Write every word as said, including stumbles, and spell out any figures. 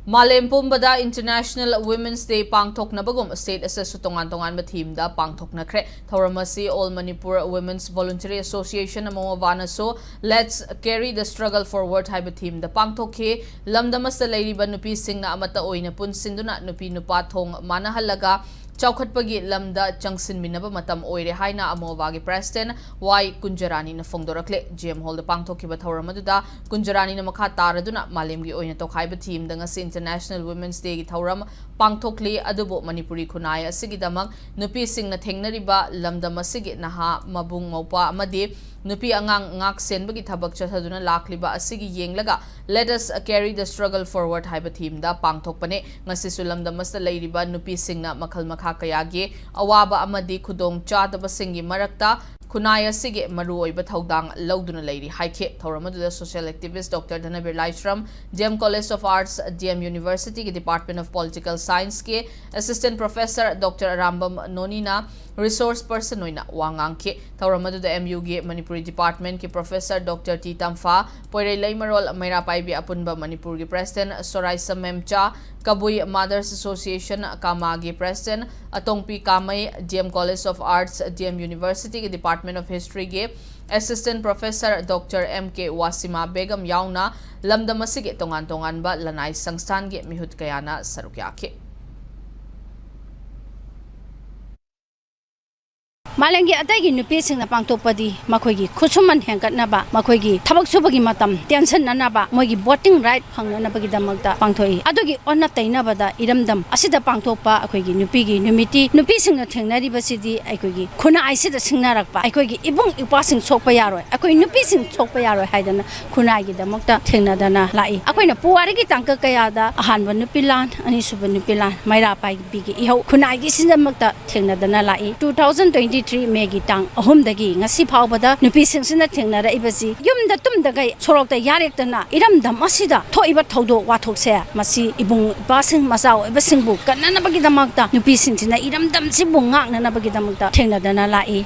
ꯃꯥꯂꯦꯝ ꯄꯨꯝꯕꯗ International Women's Day ꯄꯥꯡꯊꯣꯛꯅꯕꯒꯨꯝ state ꯑꯁꯤꯗꯁꯨ ꯇꯣꯉꯥꯟ ꯇꯣꯉꯥꯟꯕ themeꯗ ꯄꯥꯡꯊꯣꯛꯅꯈ꯭ꯔꯦ꯫ ꯊꯧꯔꯝ ꯑꯁꯤ All Manipur Women's Voluntary Association, ꯑꯃꯣꯋꯥꯅꯁꯨ Let's Carry the Struggle Forward ꯍꯥꯏꯕ themeꯗ ꯄꯥꯡꯊꯣꯛꯈꯤ꯫ ꯂꯝꯗꯝ ꯑꯁꯤꯗ ꯂꯩꯔꯤꯕ ꯅꯨꯄꯤꯁꯤꯡꯅ ꯑꯃꯠꯇ ꯑꯣꯏꯅ ꯄꯨꯟꯁꯤꯟꯗꯨꯅ ꯅꯨꯄꯤ ꯅꯨꯄꯥ ꯊꯣꯡ ꯃꯥꯟꯅꯍꯜꯂꯒ ꯆꯥꯎꯈꯠꯄꯒꯤ ꯂꯝꯗ ꯆꯪꯁꯤꯟꯃꯤꯟꯅꯕ ꯃꯇꯝ ꯑꯣꯏꯔꯦ ꯍꯥꯏꯅ ꯑꯃꯣꯋꯥꯒꯤ President ꯋꯥꯏ ꯀꯨꯟꯖꯔꯥꯅꯤꯅ ꯐꯣꯡꯗꯣꯔꯛꯂꯦ꯫ G M Hallꯗ ꯄꯥꯡꯊꯣꯛꯈꯤꯕ ꯊꯧꯔꯝ ꯑꯗꯨꯗ ꯀꯨꯟꯖꯔꯥꯅꯤꯅ ꯃꯈꯥ ꯇꯥꯔꯗꯨꯅ ꯃꯥꯂꯦꯝꯒꯤ ꯑꯣꯏꯅ ꯇꯧꯈꯥꯏꯕ themeꯗ ꯉꯁꯤ International Women's Dayꯒꯤ ꯊꯧꯔꯝ ꯄꯥꯡꯊꯣꯛꯂꯤ꯫ ꯑꯗꯨꯕꯨ ꯃꯅꯤꯄꯨꯔꯤ ꯈꯨꯟꯅꯥꯏ ꯑꯁꯤꯒꯤꯗꯃꯛ ꯅꯨꯄꯤꯁꯤꯡꯅ ꯊꯦꯡꯅꯔꯤꯕ ꯂꯝꯗꯝ ꯑꯁꯤꯒꯤ ꯅꯍꯥ ꯃꯕꯨꯡ ꯃꯧꯄ꯭ꯋꯥ ꯑꯃꯗꯤ ꯅꯨꯄꯤ ꯑꯉꯥꯡ ꯉꯥꯛ ꯁꯦꯟꯕꯒꯤ ꯊꯕꯛ ꯆꯠꯊꯗꯨꯅ ꯂꯥꯛꯂꯤꯕ ꯑꯁꯤꯒꯤ ꯌꯦꯡꯂꯒ Let Us Carry the Struggle Forward ꯍꯥꯏꯕ themeꯗ ꯄꯥꯡꯊꯣꯛꯄꯅꯦ꯫ ꯉꯁꯤꯁꯨ ꯂꯝꯗꯝ ꯑꯁꯤꯗ ꯂꯩꯔꯤꯕ ꯅꯨꯄꯤꯁꯤꯡꯅ ꯃꯈꯜ ꯃꯈꯥ ꯀꯌꯥꯒꯤ ꯑꯋꯥꯕ ꯑꯃꯗꯤ ꯈꯨꯗꯣꯡ ꯆꯥꯗꯕꯁꯤꯡꯒꯤ ꯃꯔꯛꯇ ꯈꯨꯟꯅꯥꯏ ꯑꯁꯤꯒꯤ ꯃꯔꯨꯑꯣꯏꯕ ꯊꯧꯗꯥꯡ ꯂꯧꯗꯨꯅ ꯂꯩꯔꯤ ꯍꯥꯏꯈꯤ꯫ ꯊꯧꯔꯝ ꯑꯗꯨꯗ social activist Doctor ꯙꯅꯕꯤꯔ Laishram, D M College of Arts, D M Universityꯒꯤ Department of Political Scienceꯀꯤ Assistant Professor Doctor Arambam ꯅꯣꯅꯤꯅ resource person ꯑꯣꯏꯅ ꯋꯥ ꯉꯥꯡꯈꯤ꯫ ꯊꯧꯔꯝ ꯑꯗꯨꯗ M Uꯒꯤ ꯃꯅꯤꯄꯨꯔꯤ Departmentꯀꯤ Professor Doctor T Tampha, Poirei Leimarol Meira Paibi Apunba ꯃꯅꯤꯄꯨꯔꯒꯤ President ꯁꯣꯔꯥꯏꯁꯝ ꯃꯦꯝꯆꯥ, Kabui Mothers Association ꯀꯥꯃꯥꯒꯤ President ꯑꯇꯣꯡꯄꯤ ꯀꯥꯃꯩ, D M College of Arts, D M Universityꯒꯤ Department of Historyꯒꯤ Assistant Professor Doctor M K ꯋꯥꯁꯤꯃꯥ Begum ꯌꯥꯎꯅ ꯂꯝꯗꯝ ꯑꯁꯤꯒꯤ ꯇꯣꯉꯥꯟ ꯇꯣꯉꯥꯟꯕ ꯂꯅꯥꯏ ꯁꯪꯁꯊꯥꯟꯒꯤ ꯃꯤꯍꯨꯠ ꯀꯌꯥꯅ ꯁꯔꯨꯛ ꯌꯥꯈꯤ꯫ ꯃꯥꯂꯦꯝꯒꯤ ꯑꯇꯩꯒꯤ ꯅꯨꯄꯤꯁꯤꯡꯅ ꯄꯥꯡꯊꯣꯛꯄꯗꯤ ꯃꯈꯣꯏꯒꯤ ꯈꯨꯠꯁꯨꯃꯟ ꯍꯦꯟꯒꯠꯅꯕ, ꯃꯈꯣꯏꯒꯤ ꯊꯕꯛ ꯁꯨꯕꯒꯤ ꯃꯇꯝ ꯇꯦꯟꯁꯤꯟꯅꯅꯕ, ꯃꯣꯏꯒꯤ voting right ꯐꯪꯅꯅꯕꯒꯤꯗꯃꯛꯇ ꯄꯥꯡꯊꯣꯛꯏ꯫ ꯑꯗꯨꯒꯤ ꯑꯣꯟꯅ ꯇꯩꯅꯕꯗ ꯏꯔꯝꯗꯝ ꯑꯁꯤꯗ ꯄꯥꯡꯊꯣꯛꯄ ꯑꯩꯈꯣꯏꯒꯤ ꯅꯨꯄꯤꯒꯤ ꯅꯨꯃꯤꯠꯇꯤ ꯅꯨꯄꯤꯁꯤꯡꯅ ꯊꯦꯡꯅꯔꯤꯕꯁꯤꯗꯤ ꯑꯩꯈꯣꯏꯒꯤ ꯈꯨꯟꯅꯥꯏꯁꯤꯗ ꯁꯤꯡꯅꯔꯛꯄ, ꯑꯩꯈꯣꯏꯒꯤ ꯏꯕꯨꯡ ꯏꯄ꯭ꯋꯥꯁꯤꯡ ꯁꯣꯛꯄ ꯌꯥꯔꯣꯏ, ꯑꯩꯈꯣꯏ ꯅꯨꯄꯤꯁꯤꯡ ꯁꯣꯛꯄ ꯌꯥꯔꯣꯏ ꯍꯥꯏꯗꯅ ꯈꯨꯟꯅꯥꯏꯒꯤꯗꯃꯛꯇ ꯊꯦꯡꯅꯗꯅ ꯂꯥꯛꯏ꯫ ꯑꯩꯈꯣꯏꯅ ꯄꯨꯋꯥꯔꯤꯒꯤ ꯇꯥꯡꯀꯛ ꯀꯌꯥꯗ ꯑꯍꯥꯟꯕ ꯅꯨꯄꯤ ꯂꯥꯟ, ꯑꯅꯤꯁꯨꯕ ꯅꯨꯄꯤ ꯂꯥꯟ, ꯃꯩꯔꯥ ꯄꯥꯏꯕꯤꯒꯤ ꯏꯍꯧ ꯈꯨꯟꯅꯥꯏꯒꯤꯁꯤꯗꯃꯛꯇ ꯊꯦꯡꯅꯗꯅ ꯂꯥꯛꯏ꯫ Two thousand twenty three Mayꯒꯤ ꯇꯥꯡ ꯑꯍꯨꯝꯗꯒꯤ ꯉꯁꯤ ꯐꯥꯎꯕꯗ ꯅꯨꯄꯤꯁꯤꯡꯁꯤꯅ ꯊꯦꯡꯅꯔꯛꯏꯕꯁꯤ ꯌꯨꯝꯗ ꯇꯨꯝꯗꯈꯩ ꯁꯣꯔꯣꯛꯇ ꯌꯥꯔꯦꯛꯇꯅ ꯏꯔꯝꯗꯝ ꯑꯁꯤꯗ ꯊꯣꯛꯏꯕ ꯊꯧꯗꯣꯛ ꯋꯥꯊꯣꯛꯁꯦ ꯃꯁꯤ ꯏꯕꯨꯡ ꯏꯄ꯭ꯋꯥꯁꯤꯡ, ꯃꯆꯥ ꯑꯣꯏꯕꯁꯤꯡꯕꯨ ꯀꯟꯅꯅꯕꯒꯤꯗꯃꯛꯇ, ꯅꯨꯄꯤꯁꯤꯡꯁꯤꯅ ꯏꯔꯝꯗꯝꯁꯤꯕꯨ ꯉꯥꯛꯅꯅꯕꯒꯤꯗꯃꯛꯇ ꯊꯦꯡꯅꯗꯅ ꯂꯥꯛꯏ꯫